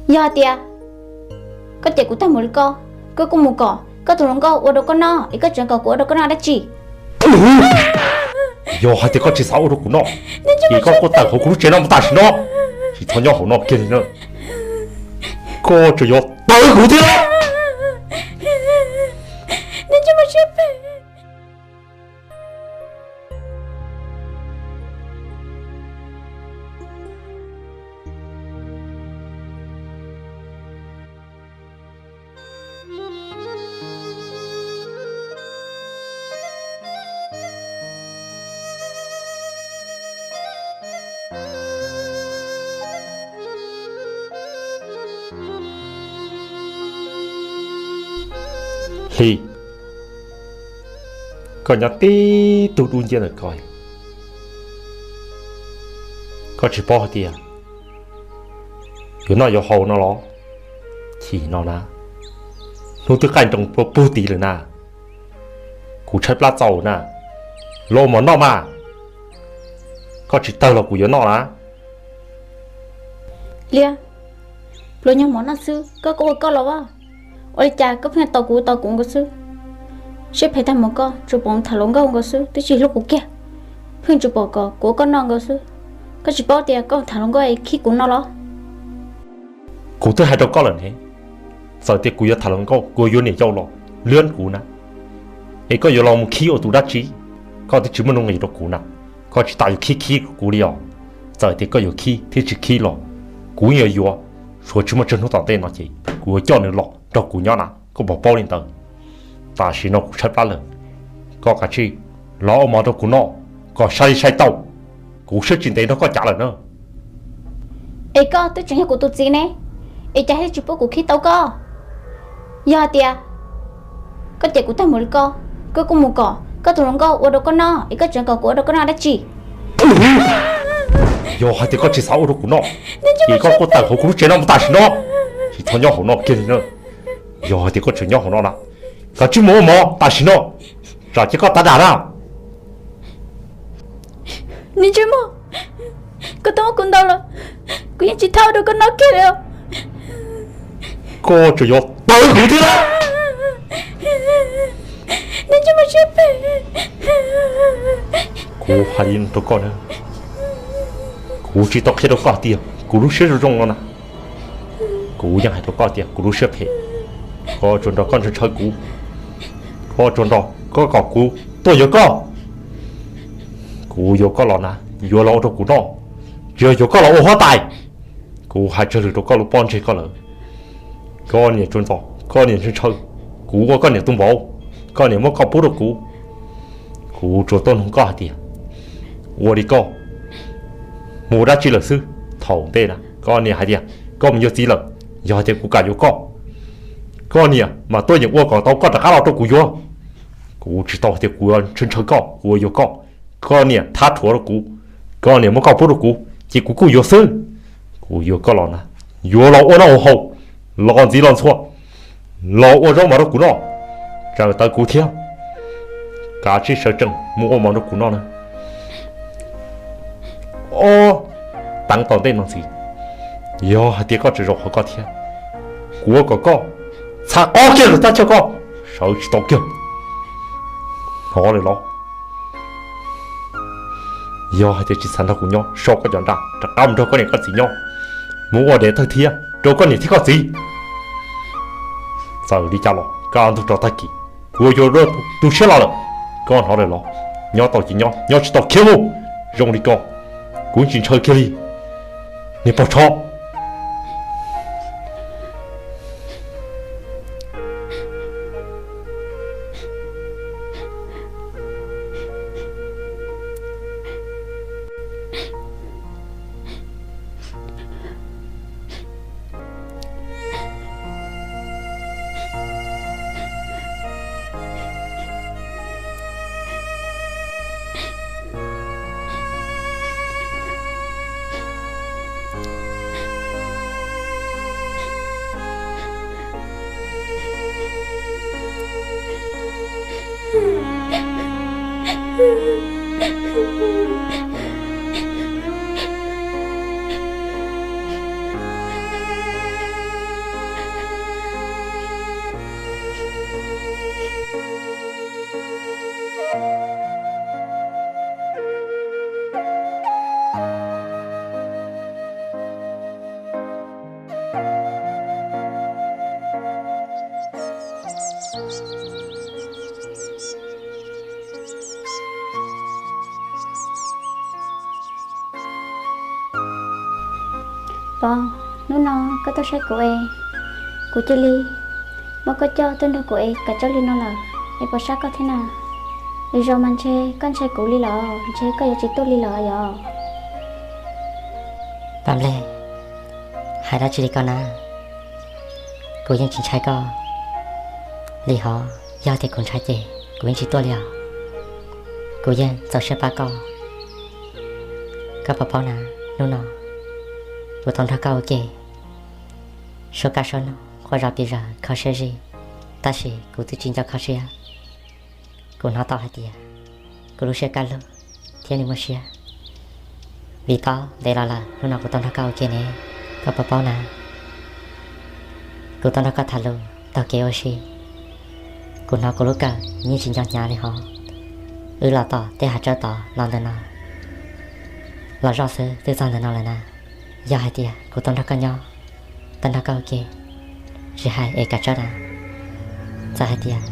Yog hais tias koj cem kuv tag mus li ko, koj kuj mus kom koj tus hluas nkauj ua rau koj noj es koj tseem kom kuv ua rau koj noj dab tsi? Yog hais tias koj tsis xav ua rau kuv noj, ces koj kuj tawm hauv kuv lub tsev no mus tam sim no, tsis txhob nyob hauv no kiag li na. Koj tseem yuav tawv kuv thiab. Hli, koj nyob tib tug dub nciab ntawm ko, koj tsis paub hais tias yuav noj yuav haus no los? Chim no na, hnub twb qaij nroos puag tid lawm na, kuv tshaib plab txaus na, los ua mov noj mas, koj tsis tawg los kuv yuav noj na. Liab, pluas nyuag mov noj xwb koj kuj ua koj los as. Ua li cas koj pheej tos kuv tos kuv nkaus xwb? Siab phem tag mus koj tsuas pom tham hluas nkauj nkaus xwb twb tsis hlub kuv kiag, pheej tsuas pom kom kuv ua koj noj nkaus xwb. Koj tsis paub tias koj tham hluas nkauj es khib kuv no los? Kuv twb hais rau koj lawm ne, txawm tias kuv yuav tham hluas nkauj kuv yuav niam yau los liab kuv na, es koj yuav los mus khib ua tus dab tsi? Koj twb tsis muaj nuj nqis rau kuv na, koj tsis tas yuav khib khib kuv li os. Txawm tias koj yuav khib thiab tsis khib los kuv yeej yuav yuav, suav tsis muaj tsawg hnub tom ntej no ces kuv yuav coj nws los nrog kuv nyob na, koj puas paub li ntawd? Tam sim no kuv tshaib plab lawm, koj kav tsij los ua mov rau kuv noj kom sai li sai tau, kuv siab tsis ntev nrog koj cav lawm na. Es koj twb tseem yog kuv tus txiv ne, es cas thiaj tsis pub kuv khib tau koj? Yog hais tias koj cem kuv tag mus li ko, koj kuj mus kom koj tus hluas nkauj ua rau koj noj es koj tseem kom kuv ua rau koj noj dab tsi? Yog hais tias koj tsis xav ua rau kuv noj, ces koj kuj tawm hauv kuv lub tsev no mus tam sim no, tsis txhob nyob hauv no kiag li na. Yog hais tias koj tseem nyob hauv no na, koj tsis mus ua mov tam sim no, tsam ces koj tav dam na. Niag ntsej muag, koj twb muab kuv ntaus los, kuv yeej tsis txhob ua rau koj noj kiag li os. Koj tseem yuav tawv kuv thiab. Niag ntsej muag siab phem. Kuv hais li no rau koj na, kuv tsis tau qhia rau koj tias kuv lub siab zoo zoo no na. Kuv yeej hais rau koj tias kuv lub siab phem, koj tsuas nrog koj ntshaw ntshaw kuv, koj tsuas nrog koj kom kuv tuaj yuav koj. Kuv yuav koj los na, yuav los ua rau kuv noj, tsis yog yuav koj los ua huab tais. Kuv hais tsawg lus rau koj lub pob ntseg koj lawm. Koj niam tsuas ntxov, koj niam ntshaw ntshaw, kuv ua koj niam tus npaum, koj niam muab koj pub rau kuv. Kuv tsuas tuaj nug koj hais tias, ua li koj mus ua dab tsi lawm xwb? Thaum ntej na koj niam hais tias koj mus yuav txiv lawm, yog hais tias kuv kam yuav koj, koj niam mas tuaj yeem ua kom tau koj rov qab los rau kuv yuav. Kuv tsis tau hais tias kuv ntshaw ntshaw koj, kuv yuav yuav koj. Koj niam thab rhuav rau kuv, koj niam muab koj pub rau kuv ces kuv kuj yuav xwb. Kuv yuav koj los na, yuav los ua noj ua haus, los ntxiv los ntxhua, los ua zaub mov rau kuv noj, tsaws tawv kuv thiab. Kav tsij sawv tsees mus ua mov rau kuv noj na. Ob, teev tom ntej no ntxiv, yog hais tias koj tseem zaum qhov koj thiab, kuv ua kom koj txha qob kiag lub tab coj koj sawv tsis tau kiag. Hnov lawm los? Yog hais tias tsis xav nrog kuv nyob, so koj cov nra rov qab mus nrog koj niam koj txiv nyob, mus ua dev thawj thiab rau koj niam thiab koj txiv. Txawm li cas los kaj ntug rau tag kis kuv yuav yuav tu siab los lawm. Koj hnov lawm los? Nyob tau ces nyob, nyob tsis tau khiav mus. Zoo li ko kuv tsis ntshaw kiag li, niag pog tsho. Os, hnub no koj tuaj saib kuv es kuv cia li muab koj coj tuaj nrog kuv es kav tsawb li no lawm, es puas sab koj thiab na? Lwm zaus mas ntshe koj ntshai kuv li lawm, ntshe koj yuav tsis tuaj li lawm yom? Paj Nplej, hais dab tsi li koj na? Kuv yeej tsis ntshai koj li hos, yog tias kuv ntshai ces kuv yeej tsis tuaj li os. Kuv yeej txaus siab pab koj. Koj puas paub na, hnub no kuv tau nrog koj ua ke, suab kab suab noog, quaj zom pes zaws kho siab zim, tab sis kuv twb tsis nco kho siab. Kuv hnov tau hais tias kuv lub siab kaj lug thiab nws muaj siab, vim paub ntev los lawm hnub no kuv tau nrog koj ua ke ne. Koj puas paub na, kuv tau nrog koj tham lus taug kev ua si, kuv hnov kuv lub kawm yeej tsis nco hnyav li hos. Wb los tom tej hav tsawb tod los ntawm no, los zoj xwb twb txog ntawm no lawm na. Yog hais tias kuv tau nrog koj nyob, tau nrog koj ua ke, tsis hais es kav tsawb na, txawm hais tias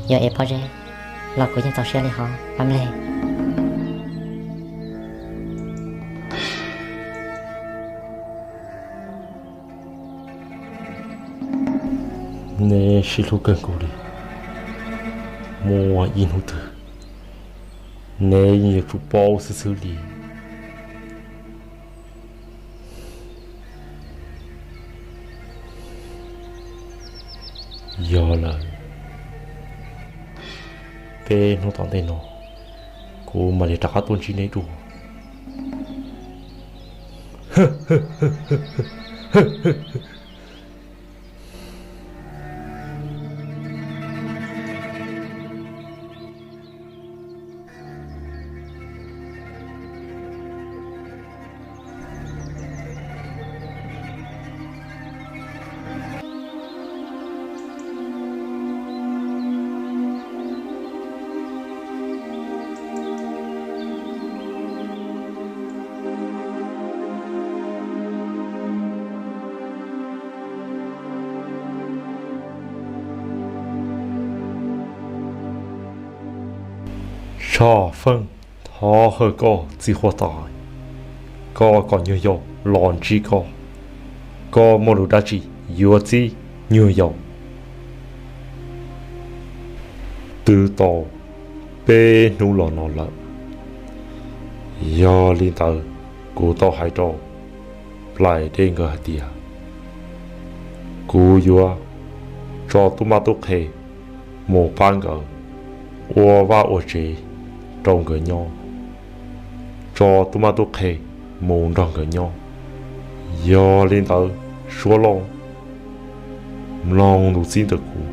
yuav es pob zeb los kuv yeej txaus siab li hos Paj Nplej. Neb sib hlub kawg nkaus li, muaj ib hnub twg neb yeej yuav tsum paub xwb xwb li. Yog lawm, peb hnub tom ntej no kuv mam li rov qab tuaj ntsib neb dua. Tshaj feej, thov hawm koj txiv huab tais, koj kom nyuag yaus los ntsib koj, koj muaj lus dab tsi yuav txib nyuag yaus. Twb tau peb hnub los no lawm, yog li ntawd kuv tau hais rau nplaim dej nkawd hais tias kuv yuav tso tub mab tub qhe mus pab nkawd ua vaj ua tsev rau nkawd nyob, tso tub mab tub qhe mus nrog nkawd nyob. Yog li ntawd, Suab Lauj, mloog lus txib ntawm kuv,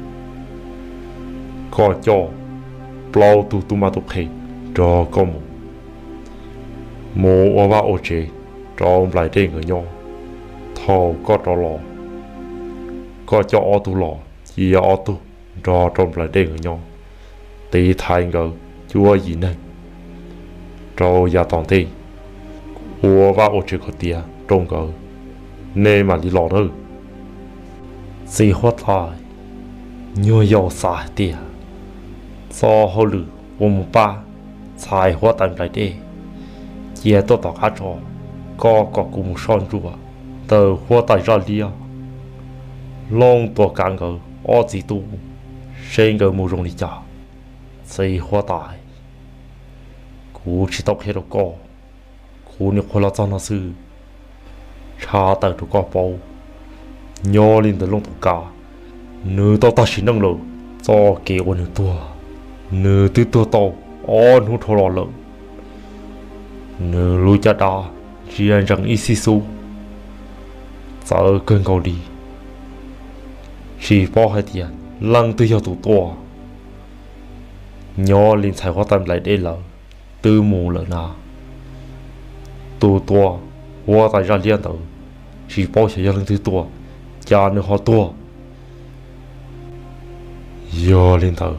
koj coj plaub tug tub mab tub qhe nrog koj mus, mus ua vaj ua tsev rau nplaim dej nkawd nyob. Thaum koj rov los, koj coj ob tug los, cia ob tug nrog rau nplaim dej nkawd nyob, tiv thaiv nkawd cuab yim neeg rau yav tom ntej, ua vaj ua tsev kom tiav rau nkawd, nej mam li los nawb. Txiv huab tais, nyuag yaus xav hais tias txoj hauj lwm uas mus pab ntxhais huab tais nplaim dej, cia tuaj tom qab tso, koj kom kuv mus soj ntsuam ntawm huab tais zaj liab, Looj Tuam Kav nkawd ob txiv tub, seb nkawd mus zoo li cas. Txiv huab tais, kuv tsis tau qhia rau koj, kuv nyuam qhuav los txog no xwb, tshaj tawm rau koj paub. Nyob li ntawd Looj Tuam Kav, nws tau tag sim neej lawm, txoj kev uas nws tuag, nws twb tuag tau ob hnub dhau los lawm. Nws lub caj dab ntsia ntsees ib xib xub, txawv kawg nkaus li, tsis paub hais tias leej twg yog tus tua. Nyob li ntxhais huab tais nplaim dej lawv twb mus lawm na, tus tua huab tais zaj liab ntawd tsis paub xyov yog leej twg tua, cas nws ho tuag. Yog li ntawd,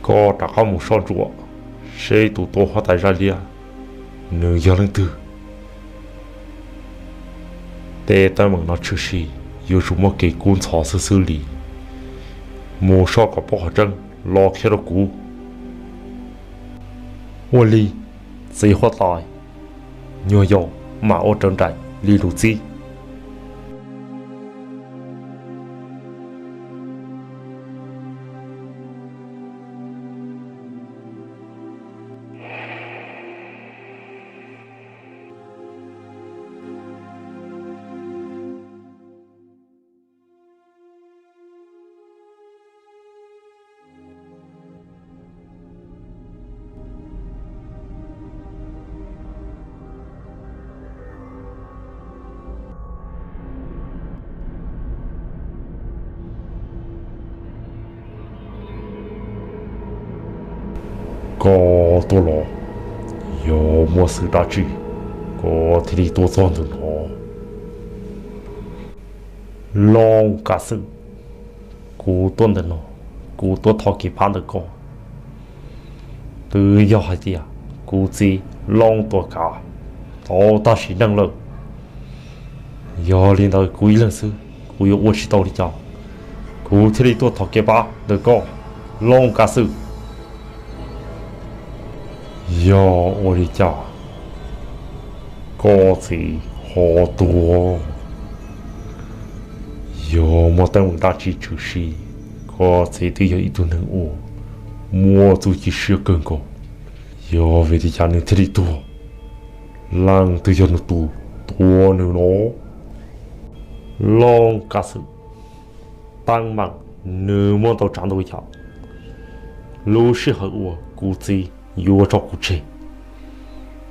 koj rov qab mus soj ntsuam seb tus tua huab tais zaj liab nws yog leej twg. Tej teeb meem no tshwm sim yuav tsum muaj kev kub ntxhov xwb xwb li. Mus soj kom paub qhov tseeb los qhia rau kuv. Ua li, txiv huab tais, nyuag yaus mam ua raws nraim li lus txib. Koj tuaj los, yog muaj xwm dab tsi koj thiaj li tuaj txog ntawm no? Looj Kav Xwm, kuv tuaj ntawm no, kuv tuaj thov kev pab ntawm koj. Twb yog hais tias kuv txiv Looj Tuam Kav tau tag sim neej lawm. Yog li ntawd kuv ib leeg xwb kuv yuav ua tsis tau li cas, kuv thiaj li tuaj thov kev pab ntawm koj, Looj Kav Xwm. Yog ua li cas koj txiv ho tuag? Yog muaj teeb meem dab tsi tshwm sim? Koj txiv twb yog ib tug neeg uas muaj txuj ci siab kawg nkaus, yog vim li cas nws thiaj li tuag? Leej twg yog nws tus tua nws no? Looj Kav Xwm, teeb meem nws muaj ntau tsav ntau yam. Lub sij hawm uas kuv txiv yuav tso kuv tseg,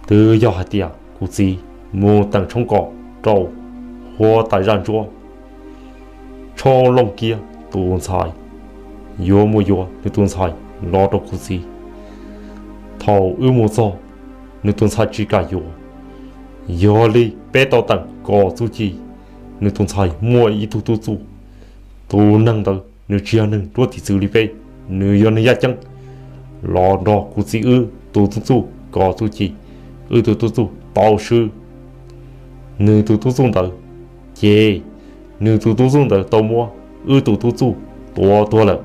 twb yog hais tias kuv txiv mus teem tshoob kos rau huab tais zaj ntsuab Tshoob Looj Kiab tus ntxhais, yuav mus yuav nws tus ntxhais los rau kuv txiv. Thaum wb mus txog, nws tus ntxhais tsis kam yuav. Yog li peb tau teem kom txuj ci, nws tus ntxhais muaj ib tug tub txuj. Tus neeg ntawd nws tsis yog neeg ruab tim txwv li peb, nws yog neeg yaj ceeb, los nrog kuv txiv wb tus tub txuj kom txuj ci. Wb tus tub txuj tau swb nws tus tub txuj ntawd, ces nws tus tub txuj ntawd tau muab wb tus tub txuj tua tuag lawm.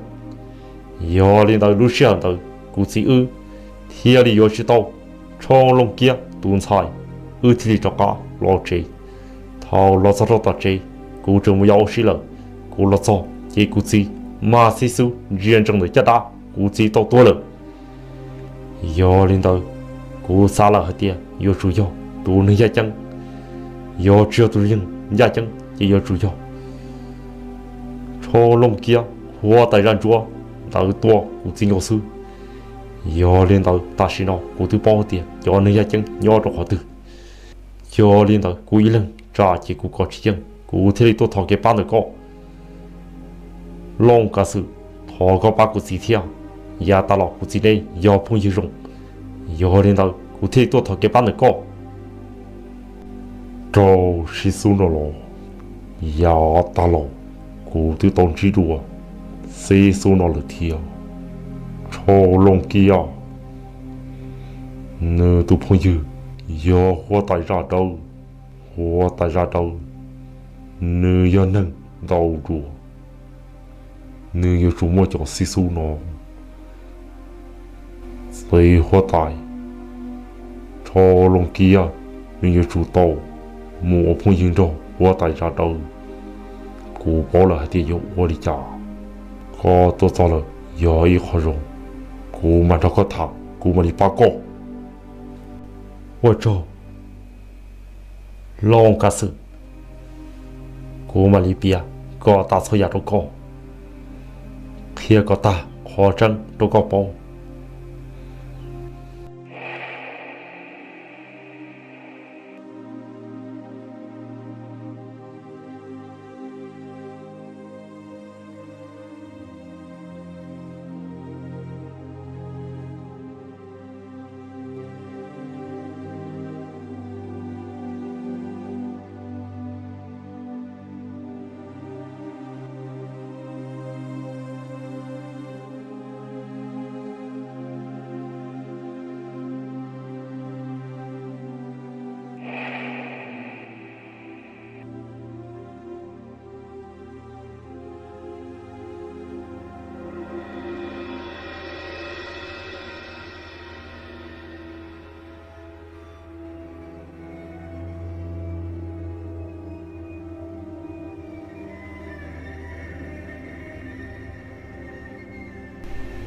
Yog li ntawd lub sij hawm ntawd kuv txiv wb thiaj li yuav tsis tau Tshoob Looj Kiab tus ntxhais, wb thiaj li rov qab los tsev. Thaum los txog rau tom tsev, kuv tseem mus yos ua si lawm. Kuv los txog ces kuv txiv mas xib xub ntsia ntsees ntawm caj dab, kuv txiv tau tuag lawm. Yog li ntawd, kuv xav lawm hais tias yuav tsum yog tus neeg yaj ceeb, yog tsis yog tus neeg yaj ceeb ces yuav tsum yog Tshoob Looj Kiab huab tais zaj ntsuab ntawd tua kuv txiv nkaus xwb. Yog li ntawd tam sim no kuv twb paub tias cov neeg yaj ceeb nyob rau qhov twg. Yog li ntawd kuv ib leeg tsam ces kuv kov tsis yeej, kuv thiaj li tuaj thov kev pab ntawm koj. Looj Kav Xwm, thov koj pab kuv txiv thiab. Yav tas los kuv txiv neb yog phooj ywg zoo, yog li ntawd kuv thiaj li tuaj thov kev pab ntawm koj. Rau xib xub no los, yav tas los kuv twb tau ntsib dua xib xub no lawm thiab. Tshoob Looj Kiab, nws tus phooj ywg yog huab tais zaj dawb. Huab tais zaj dawb, nws yog neeg ntau dua, nws yuav tsum muaj cov xib xub no. Txiv huab tais, Tshoob Looj Kiab, nws yuav tsum tau mus ua phooj ywg nrog huab tais zaj dawb. Kuv paub lawm hais tias yuav ua li cas. Koj tuaj txog lawm yog ib qho zoo, kuv mam nrog koj tham, kuv mam li pab koj. Ua tsaug Looj Kav Xwm, kuv mam li piav kom tas txhua yam rau koj, qhia kom tag qhov tseeb rau koj paub.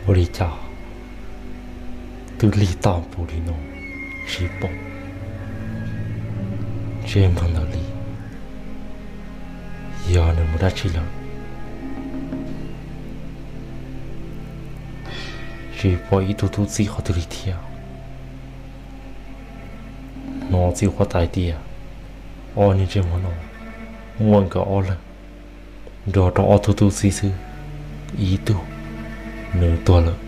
Ua li cas twb lig tag npaum li no tsis pom ntsej muag ntawd li? Yog nws mus dab tsi lawm? Tsis pom ib tug tub txib qhov twg li thiab. Hnov txiv huab tais tias ob niag ntsej muag no muaj nkawd ob leeg nrog rau ob tug tub txib xwb. Ib tug nws tuag lawm,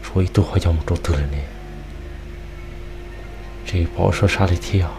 tshuav ib tug ho yog mus rau twg lawm ne? Tsis pom sab sab li thiab.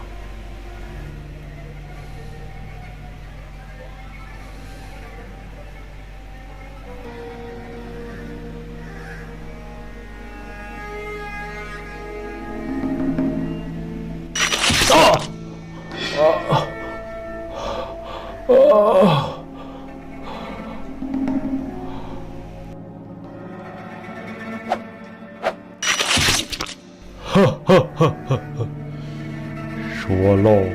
Suav Lauj,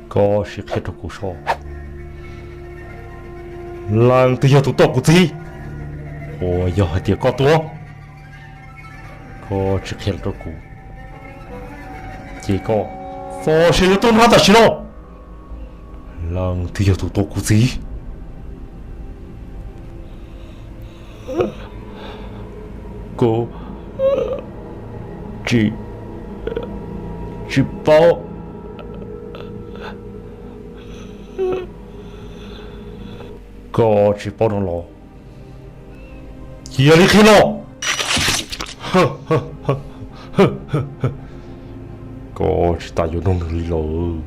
koj sim qhia rau kuv soj, leej twg yog tus tom kuv txiv? Uas yog hais tias koj tuag, koj tsis qhia rau kuv, ces koj txoj sia yuav tuag nrho tam sim no. Leej twg yog tus tom kuv txiv? Kuv tsis, tsis paub. Koj tsis paub no los cia li qhia los. Koj tsis tas yuav nug nws li lawm,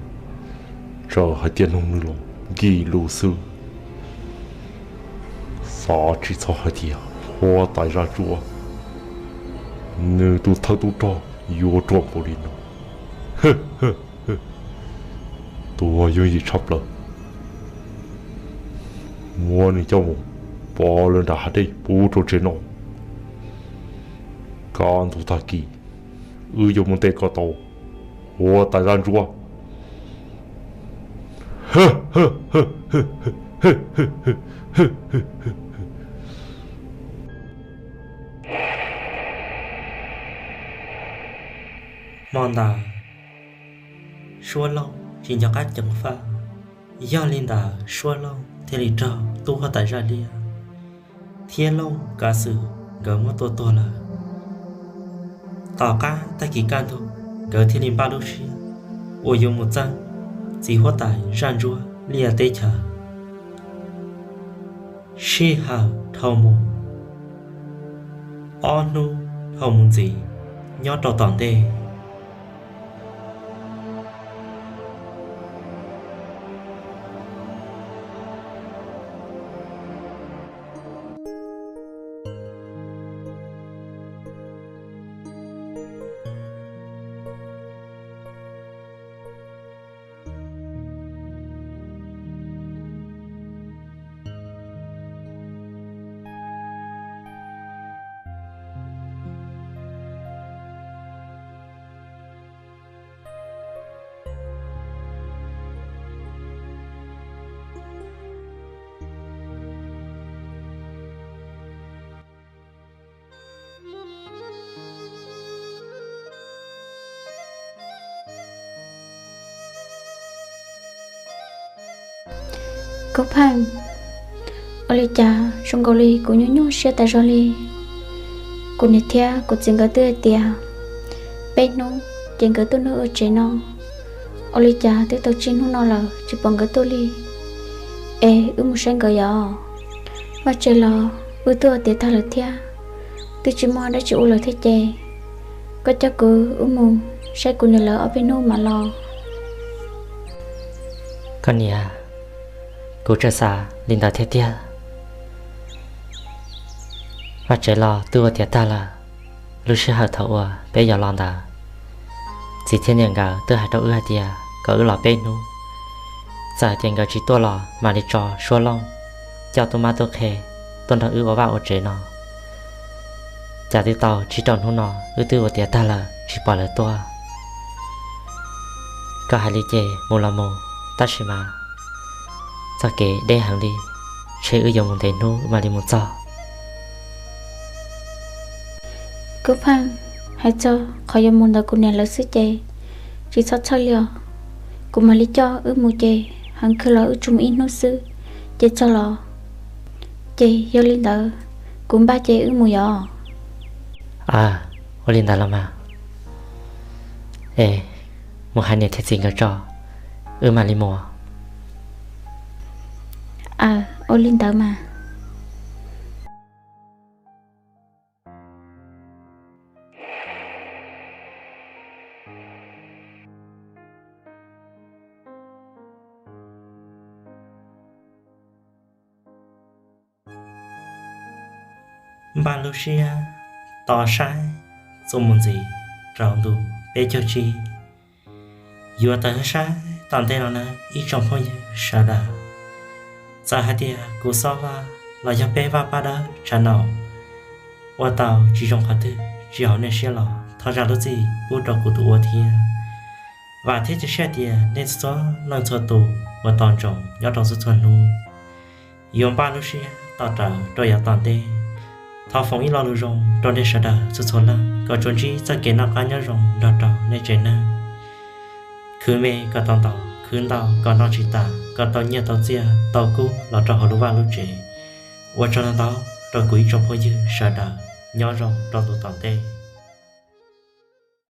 txawm hais tias nug nws los nkim lus xwb. Xav tsis txog hais tias huab tais Zaj Ntsuab nws tus thawj tub rog yuav ruam npaum li no. Tuag yooj yim tshaj plaws. Muab nws coj mus pov lawv nram hav dej pub rau tsev no. Kaj ntug tag kis wb yuav mus ntes kom tau huab tais Zaj Ntsuab. Hmo ntawd Suab Looj tsis nco qab ceev faj, yog li ntawd Suab Looj thiaj li raug tub huab tais Zaj Liab thiab Looj Kav Xwm nkawd muab tua tuag lawm. Tom qab tag kis kaj ntug nkawd thiaj li npaj lub siab uas yuav mus txeeb txiv huab tais Zaj Ntsuab liaj teb chaws. Sij hawm dhau mus, ob hnub dhau mus ntxiv, nyob rau tom ntej, Koob Pheej, ua li cas zoo nkaus li kuv nyuaj nyuaj siab tas zog li. Kuv niam thiab kuv txiv nkawd twb hais tias peb hnub ces nkawd tuaj nrog wb ua tsev no. Ua li cas twb tau tsib hnub no lawm tsis pom nkawd tuaj li? Es wb mus saib nkawd yom? Vaj tsev los wb twb ua tiav tag lawm thiab, twb tsis muaj dab tsi ua lawm thiab ces koj coj kuv wb mus saib kuv niam lawv ob peb hnub mam los. Koj niam, kuv tseem xav li ntawd thiab tiag. Vaj tsev los twb ua tiav tag lawm, lub sij hawm thaum uas peb yuav los ntawd, txiv thiab niam nkawd twb hais rau wb hais tias kom wb los peb hnub, txawm hais tias nkawd tsis tuaj los mam li tso Suab Looj coj tub mab tub qhe tuaj nrog wb ua vaj ua tsev no. Cas twb tau tsib rau hnub no wb twb ua tiav tag lawm tsis pom lawv tuaj. Koj hais li ces mus los mus, tab sis mas txoj kev deb heev li, ntshe wb yuav mus ntev hnub wb mam li mus txog. Koob Pheej, hais txog qhov yuav mus ntawm kuv niam lawv xwb ces tsis txhob txhawj li os. Kuv mam li coj wb mus ces heev khwv los wb tsuas mus ib hnub xwb ces txog los. Ces yog li ntawd, kuv npaj ces wb mus yos. Ua li ntawd los mas. Es mus hais niam thiab txiv nkawd tso, wb mam li mus. Aw, ua li ntawd mas. Npaj lub siab tos saib txuas mus ntxiv rau ntu peb caug tsib. Yuav tawm saib tom ntej no na ib tsoom phooj ywg sawv daws, txawm hais tias kuv Xob Vaj los yog peb Vaj Paj Dawb tshav naum ua tau tsis zoo qhov twg tsis haum nej siab los thov zam lub txim pub rau kuv tus ua thiab. Vam thiab cia siab tias nej txhua leej txhua tus uas tos ntsoov nyob rau txhua txhua hnub yuav npaj lub siab tos rawv rau yav tom ntej. Thov foom ib lo lus zoo rau nej sawv daws txhua txhua leej kom tsuas ntsib txoj kev noj qab nyob zoo nrog rau nej tsev neeg. Khwv me kom tau ntau, khwv ntau kom noj tsis tas, kom tau nyiaj tau txiaj tau kub los rau hauv lub vaj lub tsev. Ua tsaug ntau ntau rau kuv ib tsoom phooj ywg sawv daws, nyob zoo rau tus tom ntej.